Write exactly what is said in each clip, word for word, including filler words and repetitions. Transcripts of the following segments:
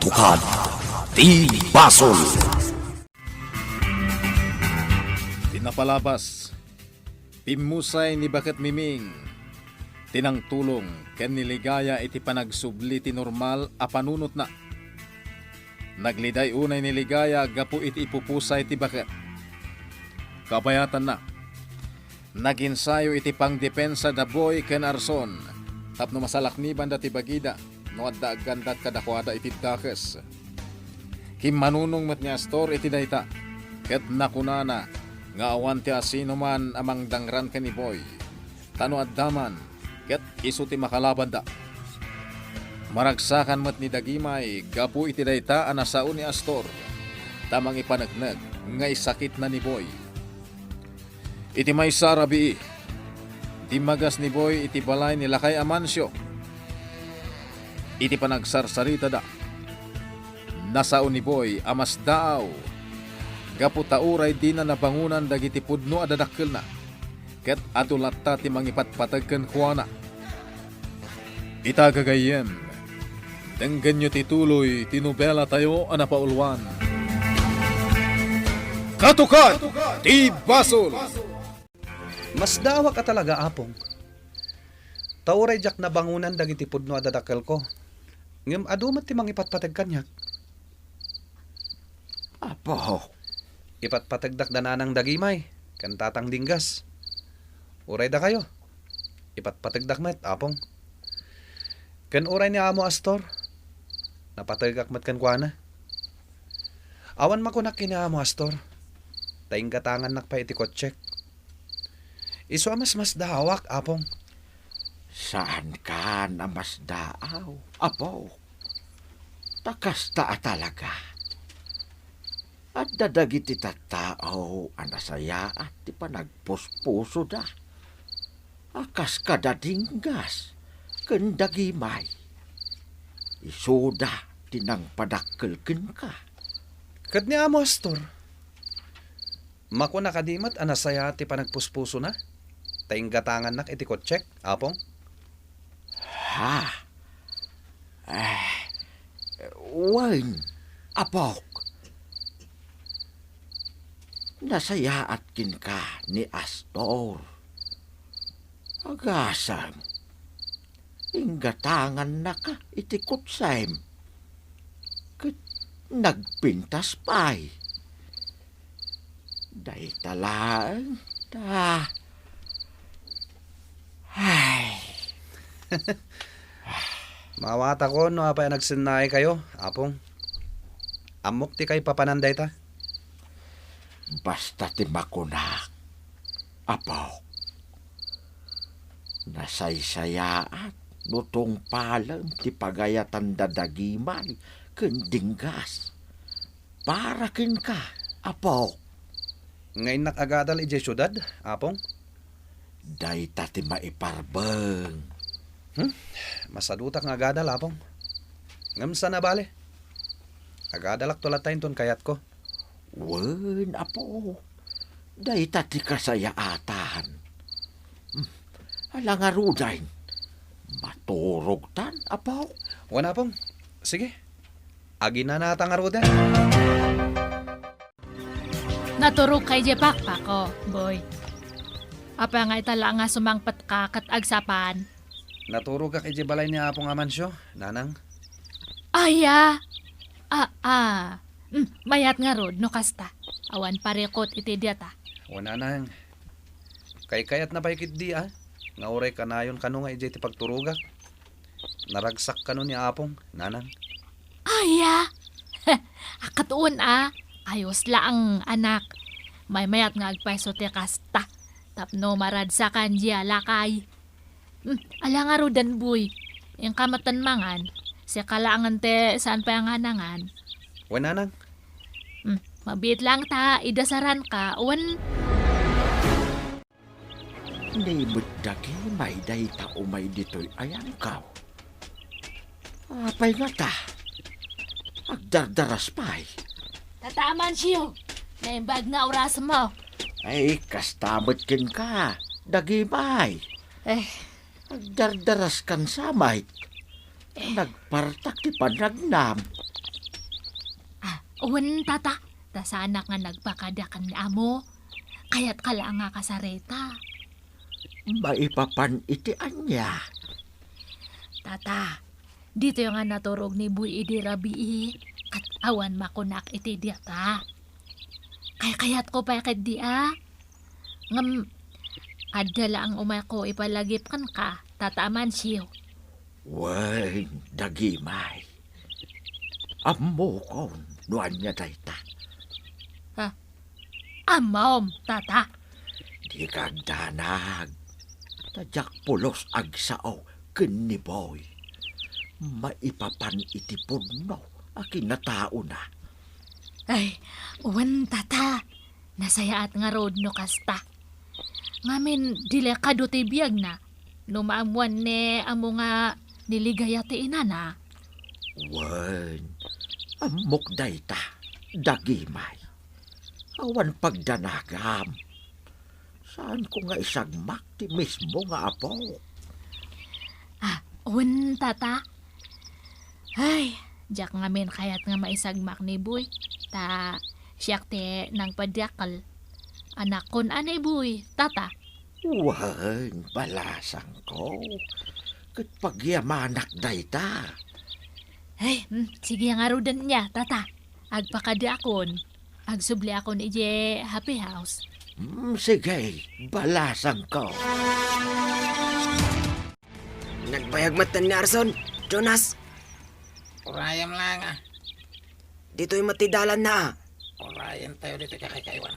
Katukad ti basol. Ti napalabas, pimmusay ni Baket Miming ti nangtulong ken ni Ligaya iti panagsubli ti normal a panunotna. Nagliday unay ni Ligaya gapu iti ipupusay ti baket. Kabayatanna, naginsayo iti pangdepensa da Boy ken Arson tapno masalaknibanda ti bagida no adda aggandat kadakuada iti dakes. Kimmanunong met ni Astor iti dayta, ket nakunana nga awan ti asinoman a mangdangran ken ni Boy, ta no adda man, ket isu ti makalabanda. Maragsakan met ni Dagimay gapu iti dayta a nasao ni Astor, ta mangipanegneg nga isakitna ni Boy. Iti maysa a rabii, dimmagas ni Boy iti balay ni Lakay Amancio. Iti panagsarsaritada, nasao ni Boy a masdaaw gapu ta uray dina nabangonan dagiti pudno a dadakkelna, ket adu latta ti mangipatpateg kenkuana. Ita gagayyem, denggenyo ti tuloy ti nobelatayo a napauluan, Katukad ti Basol. Masdaawak a talaga, Apong. Ta uray diak nabangonan dagiti pudno a dadakkelko, ngem adu met ti mangipatpateg kaniak. Apo. Ipatpategdak da Nanang Dagimay ken Tatang Dinggas. Uray dakayo, ipatpategdak met, Apong. Ken uray ni Amo Astor, napategak met kenkuana. Awan makunak ken ni Amo Astor, ta inggatangannak pay iti kotsek. Isu a masmasdaawak, Apong. Saankan a masdaaw, Apo. Ta kasta a talaga. Adda dagiti tattao a nasayaat ti panagpuspusoda. A kas kada Dinggas ken Dagimay. Isuda ti nangpadakkel kenka. Ket ni Amo Astor, makuna kadi met a nasayaat ti panagpuspusona, ta inggatangannak iti kotsek, Apong? Ha? Eh, wen, Apok. Nasayaat kenka ni Astor. Agasem, inggatangannaka iti kotsem. Ket nagpintas pay. Dayta laeng ta. Ay. Maawatakon no apay a nagsennaaykayo, Apong. Ammok ti kaipapanan dayta. Basta ti makunak, Apok. Nasaysayaat no tungpalem ti pagayatan da Dagimay ken Dinggas. Para kenka, Apok. Nga innak agadal idiay siudad, Apong? Dayta ti maiparbeng. Hmm? Masadutak nga agadal, Apong. Ngem saan a bale. Agadalakto latta inton kayatko. Wen, Apo. Dayta ti kasayaatan. Hmm. Ala ngaruden. Maturogtan, Apo. Wen, Apong. Sige. Aginanata ngaruden. Naturogka idiay pakpako, Boy. Apay nga ita la nga sumangpetka ket agsapaan? Naturogak idiay balay ni Apong Amancio, Nanang. Aya! Ah, ah. Mm, mayat ngarud no kasta. Awan parikut iti diata. O, Nanang. Kaykayatna pay ketdi, a, nga uray kanayon kano nga idiay ti pagturogak. Naragsak kano ni Apong, Nanang. Aya! Akatun a, ayos laeng, anak. Maymayat nga agpayso ti kasta tapno maragsakan diay a lakay. Hmm, ala ngaruden, Boy. Inka metten mangan. Sika laengen ti saan pay a nganangan. Wen, Nanang. Hmm, mabiit laeng ta idasaranka, wen. Ni met Dagimay dayta umay ditoy ayangkaw. Apay ngata? Agdardaras pay. Tata Amancio, naimbag nga orasmo. Ay, kasta met kenka, Dagimay. Eh. Agdardaraskan sa met. Eh. Nagpartak ti panagnam. Wen, tata, ta saanak nga nagpakada ken ni amo. Kayatka la nga kasarita. Maipapan iti ania? Tata, ditoy nga naturog ni Boy idi rabii, ket awan makunak iti diata. Kaykayatko pay ketdi a. Ngem, adda laeng umayko ipalagip kenka, Tata Amancio. Wen, dagimay. Ammokon no ania dayta. Ha? Ammom, tata? Dika agdanag. Ta diak pulos agsao ken ni Boy. Maipapan iti pudno a kinataona. Ay, wen, tata. Nasayaat ngarud no kasta. Ngamin, delikado ti biagna. No maammoan ni amo nga niligaya ti inana. Wen, ammok dayta, dagimay. Awan pagdanagam. Saanko nga isagmak ti mismo nga apo. Ah, wen, tata? Ay, diak ngamin kayat nga maisagmak ni Boy. Ta siak ti nangpadiakkel. Anakkon a ni Boy, tata. Wen, balasangko. Ket pagyamanak dayta. Ay, mm, sige ngaruden nia, tata. Agpakadiakon. Agsubliakon idiay happy house. Mm, sige, balasangko. Nagbayag met ni Arson, Jonas. Urayem laeng a. Ditoy met ti dalanna a. Urayentayo ditoy kakaykaywan.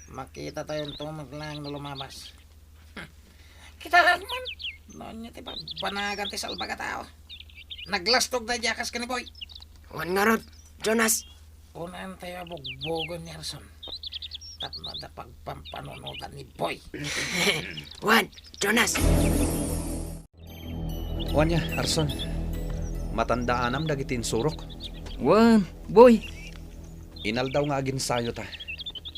Makitatayo tumeng laeng no lumabas. Kitaem man, no ania ti bagbanagan ti salbag a tao. Naglastog daydi a kas ken ni Boy. Wen ngarud, Jonas. Kunaentayo a bugbogen ni Arson tapno adda pagpampanunotan ni Boy. Wen, Jonas. Wen nia, Arson, matandaanam dagiti insurok? Wen, Boy. Inaldaw nga aginsayo ta,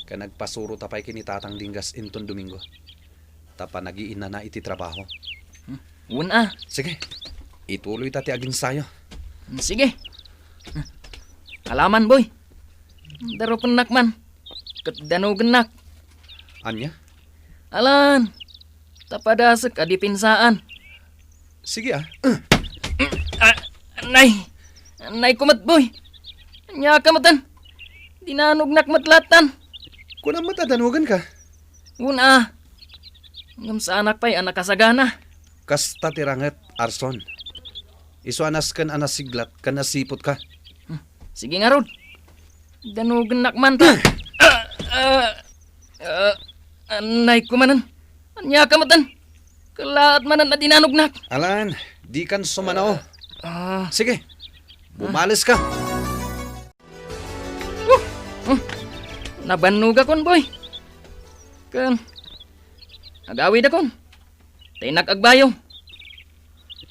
ken agpasuro ta pay ken ni Tatang Dinggas inton Domingo. Ta panagiinnana iti trabaho. Hmm, wen a. Sige, ituloy ta ti aginsayo. Hmm, sige. Hmm. Alaman, Boy. Darupennak man. Ket danogennak. Ania? Alan, ta padasek a dipensaan. Sige a. Ah, nay. Nay ko met, Boy. Ania ka metten? Dinanognak met lattan. Kunam met a danogenka? Wen a. Ngem saanak pay a nakasagana. Kasta ti ranget, Arson. Isu a nasken a nasiglat ken nasiputka. Hmm. Sige ngarud. Danogennak man ta. Ah, ah, ah, anay ko manen. Ania ka metten? Kellaat manen a dinanognak. Alan, dikan sumanao. Ah. Sige. Bumaleska. Uh, uh, nabannogakon, Boy. Ken agawidakon. Ta innak agbayo.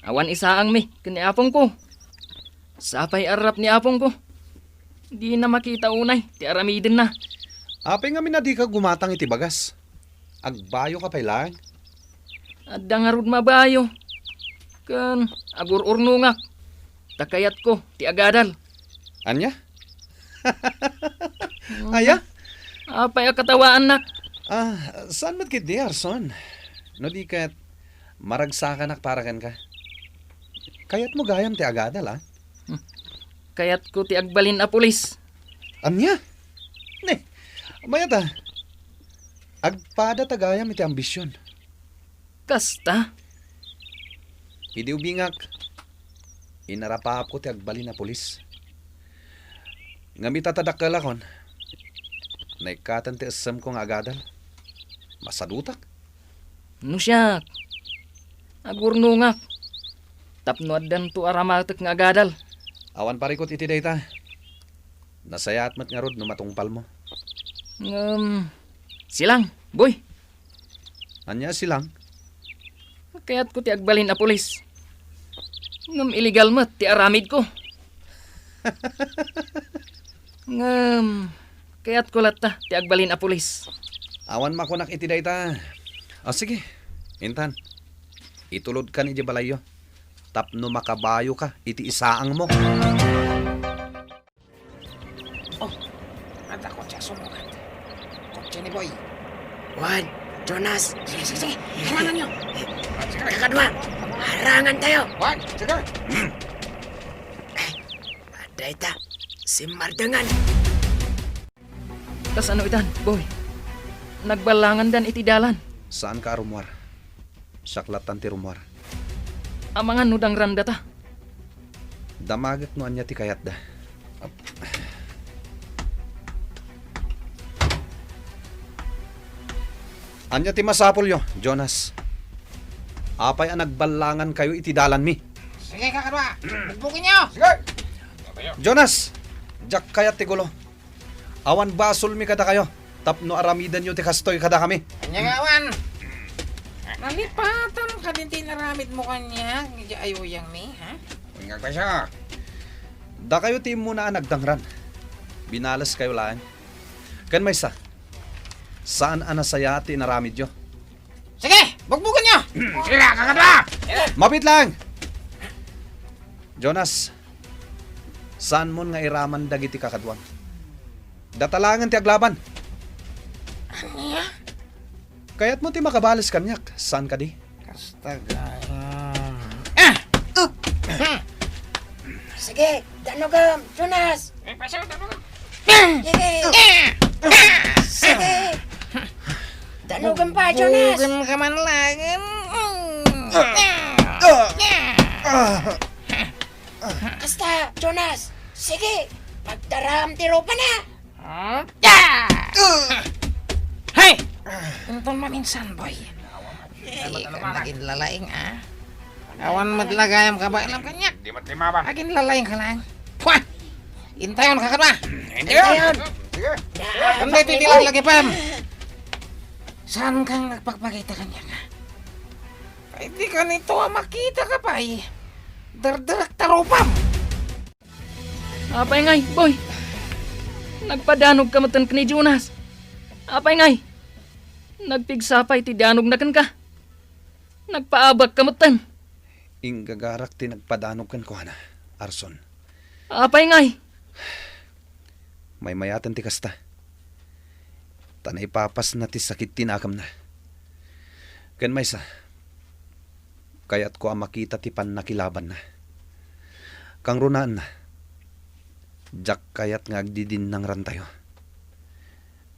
Awan isaangmi ken ni apongko. Sapay arrap ni apongko. Dina makita unay ti aramidenna. Apay ngamin a dika gumatang iti bagas? Agbayoka pay laeng? Adda ngarud mabayo. Ken agur-urnongak. Ta kayatko ti agadal. Ania? Aya? Apay a katawaannak? Ah, saan met ketdi, Arson? No di ket, maragsakanak para kenka. Kayatmo gayam ti agadal, a? Hmm. Kayatko ti agbalin a pulis. Ania? Ne, mayat a. Agpada ta gayam iti ambision. Kasta? Idi ubingak, inarapapko ti agbalin a pulis. Ngem ita ta dakkelakon, naikkaten ti essemko nga agadal. Masadutak. No siak, agurnongak tapno addanto a ramatek nga agadal. Awan parikut iti dayta. Nasayaat met ngarud no matungpalmo. Ngem, silang, boy. Ania a silang? Kayatko ti agbalin a pulis. Ngem illegal met ti aramidko. Ngem, kayatko latta ti agbalin a pulis. Awan makunak iti dayta. O, sige. Intan, itulodkan idiay balayyo tapno makabayoka iti isaangmo. Juan, Jonas. Sige, sige, sige. Harangan niyo. Kakadua, harangan tayo. Juan, sige. Adda ita, simmardangan. Kasano itan, boy? Nagballangandan iti dalan. Saanka a rummuar. Siak lattan ti rummuar. Amangan no dangranda ta. Damagek no ania ti kayatda. Ania ti masapulyo, Jonas? Apay a nagballangankayo iti dalanmi? Sige, kakadua. Bugbugenyo. Sige. Jonas, diak kayat ti gulo. Awan basolmi kadakayo tapno aramidenyo ti kastoy kadakami. Ania nga awan? Nalipatan kadi ti inaramidmo kaniak idiay uyangmi, ha? Ania nga agbasa? Dakayo ti immuna a nagdangran. Binaleskayo laeng. Ken maysa, saan a nasayaat ti inaramidyo. Sige, bugbugenyo! Sige, kakadua! Mabiit laeng! Jonas, saanmon nga iraman dagiti kakaduam. Data laengen ti aglaban. Ania? Kayatmo ti makabales kaniak, saan kadi? Kasta gayam. Ah! Sige, danogem, Jonas! Eh, paso, danogem. Sige! Sige! Danogem pa, Jonas! Bugbugen ka man laeng. Kasta, Jonas! Sige! Pagdaram ti rupana! Hey! Inton maminsan, boy. Di ka nagin lalaing, ah. Awan met la gayam kabailam kaniak. Di met limaban. Agin lalaing ka lang. Pwa! Intayon ka kama. Intayon. Sige. Kanda ito ti lagipem. Saan kang nagpagpakita kaniak, ah? Ay, di ka nito, ah, makita ka pa, eh. Dardarak tarupam. Apay ngay, boy? Nagpadanog ka metten ken ni Jonas. Apay ngay? Nagpigsa pay ti danogna kenka. Nagpaabak ka metten. Inggagarak ti nagpadanog kenkuana, Arson. Apay ngay? Maymayaten ti kasta. Ta naipapasna ti sakit ti nakemna. Ken maysa, kayatko a makita ti pannakilabanna. Kangrunaanna, diak kayat nga agdidinnangrantayo.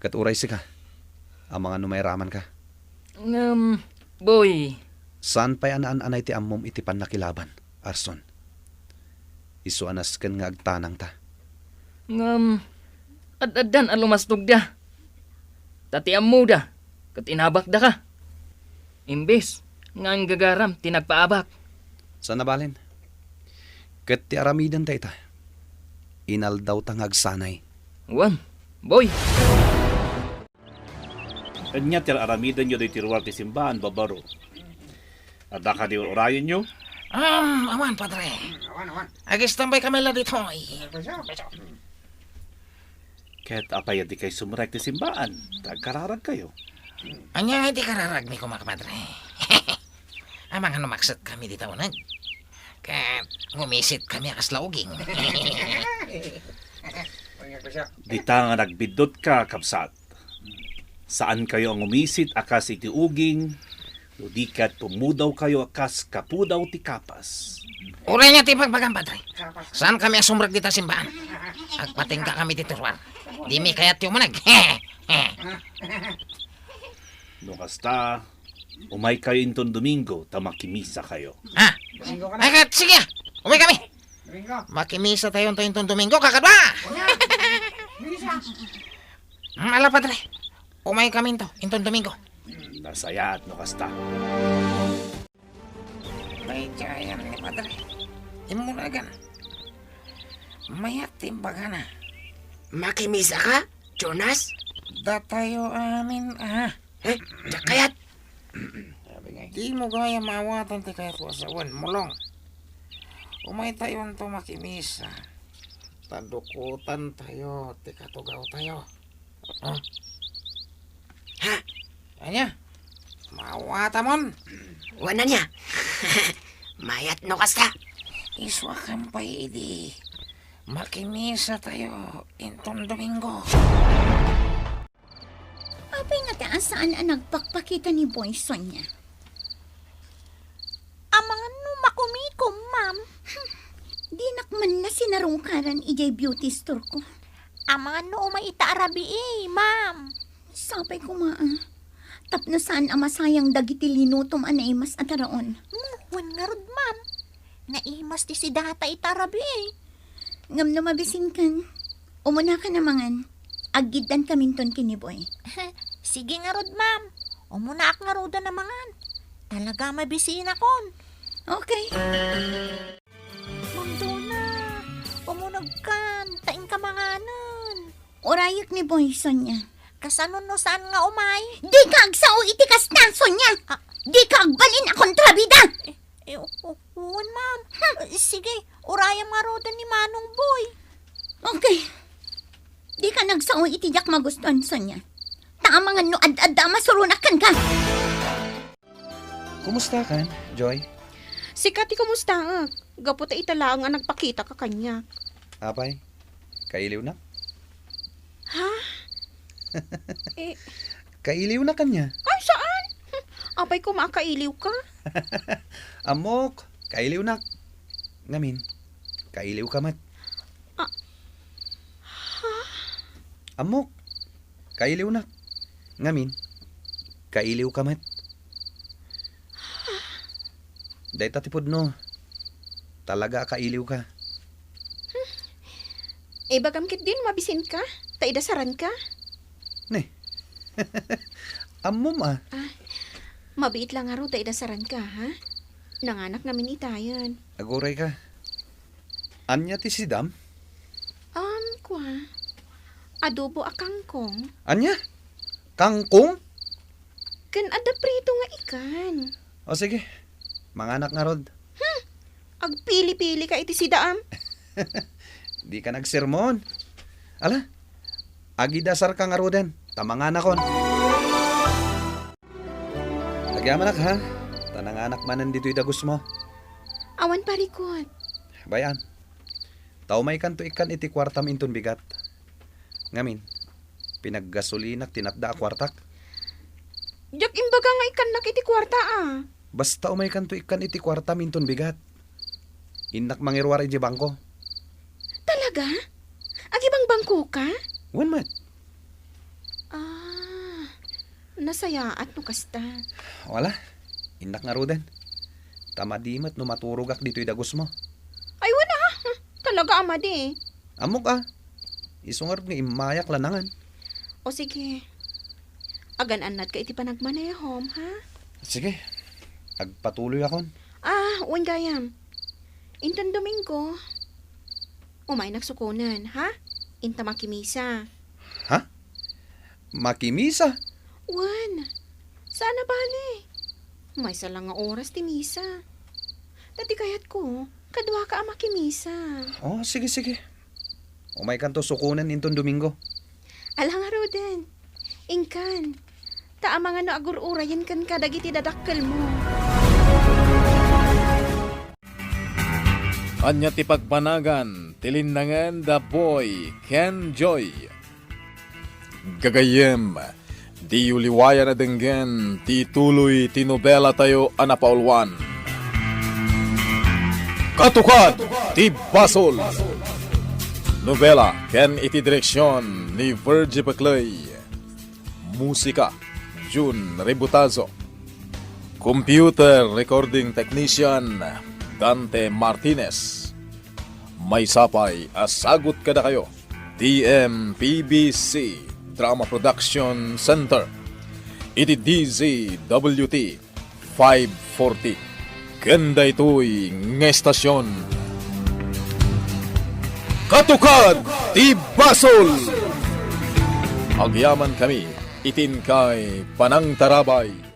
Ket uray sika, amangan no mairamanka. Ngem, boy. Saan pay a naan-anay ti ammom iti pannakilaban, Arson. Isu a nasken nga agtanangta. Ngem, ad-addan a lumastogda. Ta ti ammoda, ket inabakdaka. Imbes nga inggagaram ti nagpaabak. Saan a balen. Ket ti aramidenta ita, inaldawta nga agsanay. Wen, boy. Ania ti ar-aramidenyo ditoy ruar ti simbaan, babbaro? Adda kadi ur-urayenyo? Um, awan, Padre. Awan, awan. Agistambay kami la ditoy. Ket apay a dikay sumrek ti simbaan? Ta agkararagkayo. Ania ti kararagmi koma, Padre? Amangan no makset kami dita uneg. Ket ngumisit kami a kasla uging. Dita nga nagbiddutka, kabsat. Saankayo a ngumisit a kas iti uging, no di ket pummudawkayo a kas kapudaw ti kapas. Uray nga ti ibagbagam, Padre. Saan kami a sumrek dita simbaan? Agpatingga kami ditoy ruar. Dimi kayat ti umuneg. No kasta, umaykayo inton Domingo ta makimisakayo. Ha? Ay, ket, sige, ah. Umay kami. Domingo. Makimisatayo inton Domingo, kakadua. Misa. Hmm, ala, Padre. Umay kami into, inton Domingo. Nasayaat no kasta. Daydiayen ni Padre. Immuna agana. Mayat ti imbagana. Makimisaka, Jonas? Datayo amin, ah. Eh, diak kayat. Dimo gayam maawatan ti kayatko a sawen, Mulong. Umaytayo into makimisa. Ta dukotantayo ti katugawtayo. Oh. Ha? Ania? Maawatamon? Wen ania? Mayat no kasta. Isuakam pay idi. Makimisatayo inton Domingo. Apay Saan a nagpakpakita ni Boy, Sonia? Amangan no makumikom, ma'am. Hmm, dinak man la sinarungkaran idiay beauty store ko. Amangan no umay ita a rabii, ma'am. Sapay koma, ah. Tapno saan a masayang dagiti linutom a naimas a taraon. Hmm, wen ngarud, ma'am. Naimas ti sidata ita a rabii. Ngem no mabisinkan, umunakan a mangan. Aggiddankaminton ken ni Boy. Sige ngarud, ma'am. Umunaak ngaruden a mangan. Talaga mabisinakon. Okay. Ma'am Donna, umunegkan, ta inka manganen. Urayek ni Boy, Sonia. Kasano no saan nga umay? Dika agsao iti kasta, Sonia! Ah. Dika agbalin a kontrabida! Eh, eh, o-, o-, wen, ma'am. Hmm. Eh, sige, urayam ngaruden ni Manong Boy. Okay. Dika agsao iti diak magustuan, Sonia. Ta amangan no ad-adda a masuronak kenka. Kumustakan, Joy? Sika ti kumustaek, gapu ta ita laeng a nagpakitaka kaniak. Apay, kailiwnak? Ha? Eh. Kailiwnak ania? Ay, saan? Apay koma a kailiwka? Ammok, kailiwnak. Ngamin, kailiwka met. Ah. Ha? Ammok, kailiwnak. Ngamin, kailiwka met. Dayta ti pudno. Talaga a kailiwka. Ibagam ketdin mabisinka, ta idasaranka. Ne. Ammom a. Ah, mabiit la ngarud ta idasaranka, ha? Nanganak ngamin itayen. Agurayka. Ania ti sidam? Um, kua. Adobo a kangkong. Ania? Kangkong? Ken adda prito nga ikan. O sige, manganak ngarud. Hmm, agpili-pilika iti sidaam. Dika agsermon. Ala, agidasarka ngaruden, ta manganakon. Agyamanak, ha? Ta nanganak manen ditoy dagusmo. Awan parikut. Bay-am. Ta umaykanto ikkan iti kuartam inton bigat. Ngamin, pinaggasolinak ti natda a kuartak. Diak imbaga nga ikkannak iti kuarta, a. Basta umaykanto ikkan iti kuartam inton bigat. Innak mangiruar idiay bangko. Talaga? Agibangbangkoka? Wen met. Ah, nasayaat no kasta. Wala. Innak ngaruden. Ta madi met no maturogak ditoy dagusmo. Ay, wen a. Talaga a madi. Ammok a. Isu ngarud nga immayak lanangan. O sige. Agan-annatka iti panagmanehom, ha? Sige. Agpatuloyakon. Ah, wen gayam. Inton Domingo, umaynak sukonen, ha? Inta makimisa. Ha? Makimisa? Wen, saan a bale. Maysa la nga oras ti misa. Ta ti kayatko, kaduaka a makimisa. Oh, sige, sige. Umaykanto sukonen inton Domingo. Ala ngaruden. Inkan. Ta amangan no agur-urayen kenka dagiti dadakkelmo. Ania ti pagbanagan ti linnangen da Boy ken Joy? Gagayyem, diyo liwayan a denggen ti ituloy ti nobelatayo a napauluan, Katukad ti Basol. Nobela ken iti direksion ni Virgie Peclay. Musika, Jun Ributazo. Computer recording technician, Dante Martinez. Maysa pay a sagut kadakayo, D M P B C Drama Production Center, iti D Z W T five forty. Ken daytoy nga estasion, Katukad ti Basol! Agyamankami iti inkay panangtarabay.